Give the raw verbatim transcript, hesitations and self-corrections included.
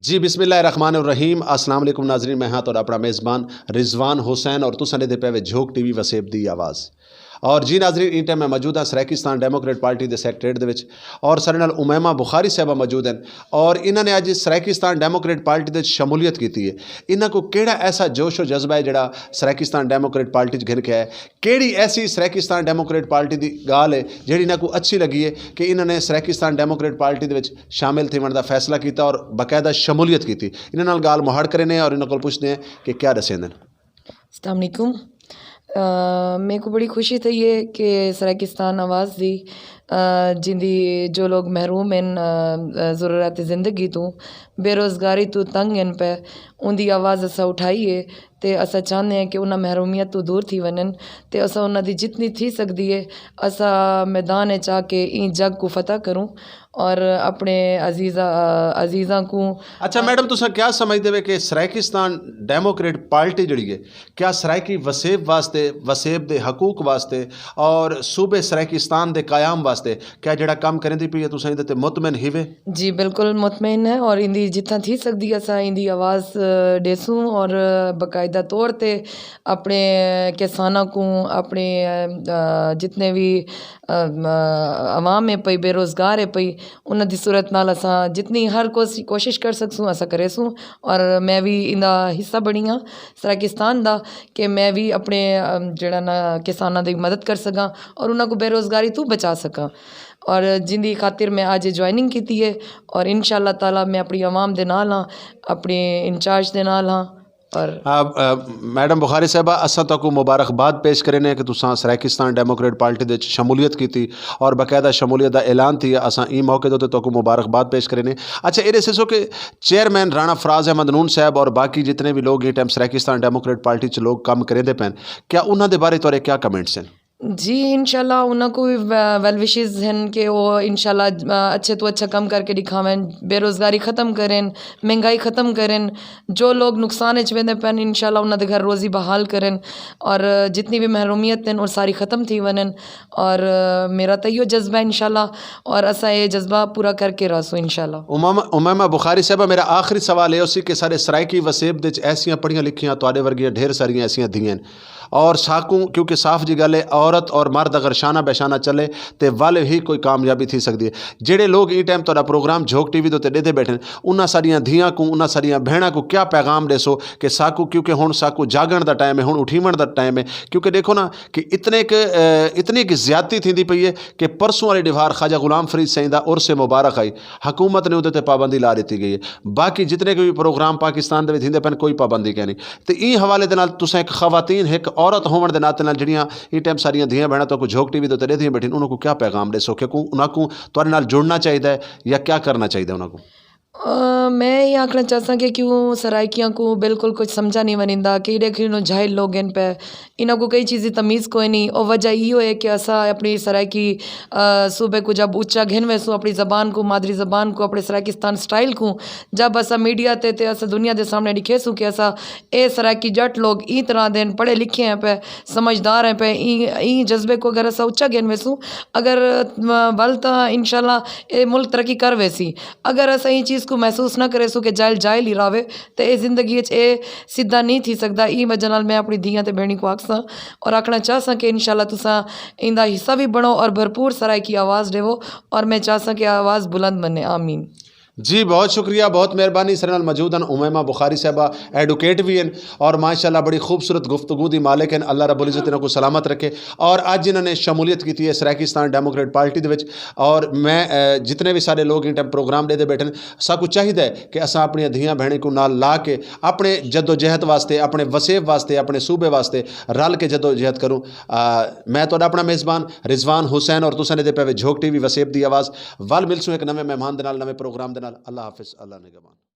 جی، بسم اللہ الرحمن الرحیم۔ السلام علیکم ناظرین، میں ہاں تہاݙا اپݨا میزبان رضوان حسین اور تساں ݙیہدے پئے وے جھوک ٹی وی وسیب دی آواز۔ اور جی ناظرین، ایں ٹائم میں موجود ہاں سرائیکستان ڈیموکریٹ پارٹی دے سیکریٹریٹ دے وچ، اور ساݙے نال امیمہ بخاری صاحبہ موجود ہن، اور انہاں نے اڄ سرائیکستان ڈیموکریٹ پارٹی دے وچ شمولیت کیتی ہے۔ انہاں کوں کیڑھا ایسا جوش و جذبہ ہے جیڑھا سرائیکستان ڈیموکریٹ پارٹی چ گھن کے آئے؟ کیڑھی ایسی سرائیکستان ڈیموکریٹ پارٹی دی ڳالھ ہے جیڑھی انہاں کوں اچھی لڳی ہے کہ انہاں نے سرائیکستان ڈیموکریٹ پارٹی دے وچ شامل تھیوݨ دا فیصلہ کیتا اور باقاعدہ شمولیت کیتی؟ انہاں نال ڳالھ مہاڑ کرینے اور انہاں کول پچھدے ہیں کہ کیا ݙسیندن۔ السلام علیکم۔ آ، میکوں بڑی خوشی تھئی ہے کہ سرائیکستان آواز دی، آ، جیندی جو لوگ محروم ہن، آ، آ، ضرورت زندگی توں، بے روزگاری توں تنگ ہن پئے، اوندی آواز اساں اٹھائی ہے تے اساں چاہندے ہیں کہ انہاں محرومیت توں دور تھی ونڄن تے اساں انہاں دی جتنی تھی سڳدی ہے اساں میدان اچ آ کے ایں جنگ کوں فتح کروں۔ اور اپݨے عزیزاں، عزیزاں کوں اچھا میڈم، تساں کیا سمجھدے وے کہ سرائیکستان ڈیموکریٹ پارٹی جڑی ہے، کیا سرائیکی وسیب واسطے، وسیب دے حقوق واسطے اور صوبے سرائیکستان دے قیام واسطے کیا جڑا کم کریندی پئی ہے، تساں ایندے تے مطمئن ہیوے؟ جی بالکل مطمئن ہے، اور ایندی جتھاں تھی سڳدی اساں ایندی آواز، آ، ݙیسوں اور باقاعدہ طور تے اپݨے کساناں کوں، اپݨے، آ، جتنے وی، آ، عوام ہے پئی، بے روزگار ہے پئی، انہاں دی صورت نال اساں جتنی ہر کوس-، کوشش کر سڳسوں، اساں کریسوں۔ اور میں وی ایندا حصہ بݨی ہاں سرائیکستان دا، کہ میں وی اپݨے، آ، جیڑھا نا کساناں دی مدد کر سڳاں اور انہاں کوں بے روزگاری توں بچا سڳاں۔ اور جیندی خاطر میں اڄ جوائننگ کیتی ہے اور انشاءاللہ تعالیٰ میں اپݨی عوام دے نال ہاں، اپݨے انچارج دے نال ہاں۔ اور آ، آ، میڈم بخاری صاحبہ، اساں تہاکوں مبارکباد پیش کرینے کہ تساں سرائیکستان ڈیموکریٹ پارٹی دے وچ شمولیت کیتی اور باقاعدہ شمولیت دا اعلان تھیا۔ اساں ایں موقع دے اتے تہاکوں مبارکباد پیش کرینے۔ اچھا، اے ݙسیسو کہ چیئرمین رانا فراز احمد نون صاحب اور باقی جتنے وی لوگ ایں ٹائم سرائیکستان ڈیموکریٹ پارٹی چ لوگ کم کریندے پئن، کیا انہاں دے بارے تہاݙے کیا کمنٹس ہن؟ جی، انشاءاللہ انہاں کوں وی و-، ویل وشز ہن کہ او انشاءاللہ، آ، اچھے توں اچھا کم کر کے ݙکھاون، بے روزگاری ختم کرن، مہنگائی ختم کرن، جو لوگ نقصان اچ ویندے پئن، انشاءاللہ انہاں دے گھر روزی بحال کرن، اور جتنی وی محرومیت ہن، او ساری ختم تھی ونڄن، اور میرا تاں ایہو جذبہ ہے انشاءاللہ، اور اساں اے جذبہ پورا کر کے رہسوں انشاءاللہ۔ امامہ، امامہ بخاری صاحبہ، میرا آخری سوال اے ہوسی کہ سارے سرائیکی وسیب دے وچ ایسیاں پڑھیاں لکھیاں تہاݙے ورگیاں ڈھیر ساریاں ایسیاں دھیاں ہن، اور ساکوں، کیونکہ صاف جی ڳالھ ہے، عورت اور مرد اگر شانہ بہ شانہ چلے تے ول ہی کوئی کامیابی تھی سڳدی ہے۔ جیڑھے لوگ ایں ٹائم تہاݙا پروگرام جھوک ٹی وی دے اتے ݙیہدے ٻیٹھن، انہاں ساݙیاں دھیاں کوں، انہاں ساݙیاں بھیݨاں کوں کیا پیغام ݙیسو کہ ساکوں، کیونکہ ہݨ ساکوں جاڳݨ دا ٹائم ہے، ہݨ اٹھیوݨ دا ٹائم ہے۔ کیونکہ ݙیکھو نا کہ اتنے کہ، آ، اتنی کہ زیادتی تھیندی پئی ہے کہ پرسوں والے ݙیہاڑ خواجہ غلام فرید سئیں دا عرس مبارک ہئی، حکومت نے اوندے تے پابندی لا ݙتی ڳئی ہے۔ باقی جتنے کہ وی پروگرام پاکستان دے وچ تھیندے پئن، کوئی پابندی کائنی۔ تے ایں حوالے دے نال تساں ہک خواتین، ہک عورت ہووݨ دے ناطے نال جڑیاں ایں ٹائم ساݙیاں دھیاں بھیݨاں تہاکوں جھوک ٹی وی دے اتے ݙیہدیاں ٻیٹھین، انہاں کوں کیا پیغام ݙیسو کہ کوں، انہاں کوں تہاݙے نال جڑنا چاہیدا ہے یا کیا کرنا چاہیدا ہے انہاں کوں؟ آ، میں ایہ آکھݨا چاہساں کہ کیوں سرائیکیاں کوں بالکل کجھ سمجھا نہیں ونیندا، کیݙے کیݙے جاہل لوگ ہن پئے، انہاں کوں کئی چیز دی تمیز کوئی نہیں۔ او وجہ ایہو ہے کہ اساں اپݨی سرائیکی، آ، صوبے کوں جب اچا گھن ویسوں، اپݨی زبان کوں، مادری زبان کوں، اپݨے سرائیکستان سٹائل کوں، جب اساں میڈیا تے، تے اساں دنیا دے سامݨے ݙکھیسوں کہ اساں اے سرائیکی جٹ لوگ ایں طرح دے ہن، پڑھے لکھے ہیں پئے، سمجھدار ہیں پئے، ایں، ایں جذبے کوں اگر اساں اچا گھن ویسوں، اگر، آ، ول تاں انشاءاللہ اے ملک ترقی کر ویسی۔ اگر اساں ایں چیز کوں محسوس نہ کریسوں کہ جاہل جاہل ہی راہوے، تے اے زندگی اچ اے سدھا نی تھی سڳدا۔ ایں وجہ نال میں اپݨی دھیاں تے بھیݨیں کوں آکھساں اور آکھݨا چاہساں کہ انشاءاللہ تساں ایندا حصہ وی بݨو اور بھرپور سرائیکی آواز ݙیوو، اور میں چاہساں کہ آواز بلند بݨے۔ آمین۔ جی، بہت شکریہ، بہت مہربانی۔ ساݙے نال موجود ہن امیمہ بخاری صاحبہ، ایڈوکیٹ وی ہن اور ماشاءاللہ بڑی خوبصورت گفتگو دی مالک ہن۔ اللہ رب العزت انہاں کوں سلامت رکھے۔ اور اڄ انہاں نے شمولیت کیتی ہے سرائیکستان ڈیموکریٹ پارٹی دے وچ۔ اور میں، اے، جتنے وی ساݙے لوگ ایں ٹائم پروگرام ݙیہدے ٻیٹھن، ساکوں چاہیدا ہے کہ اساں اپݨیاں دھیاں بھیݨیں کوں نال لا کے اپݨے جدوجہد واسطے، اپݨے وسیب واسطے، اپݨے صوبے واسطے رل کے جدوجہد کروں۔ آ، میں تہاݙا اپݨا میزبان رضوان حسین اور تساں ݙیہدے پئے وے جھوک ٹی وی وسیب دی آواز۔ ول ملسوں ہک نویں مہمان دے نال، نویں پروگرام دے نال۔ اللہ حافظ، اللہ نگہبان۔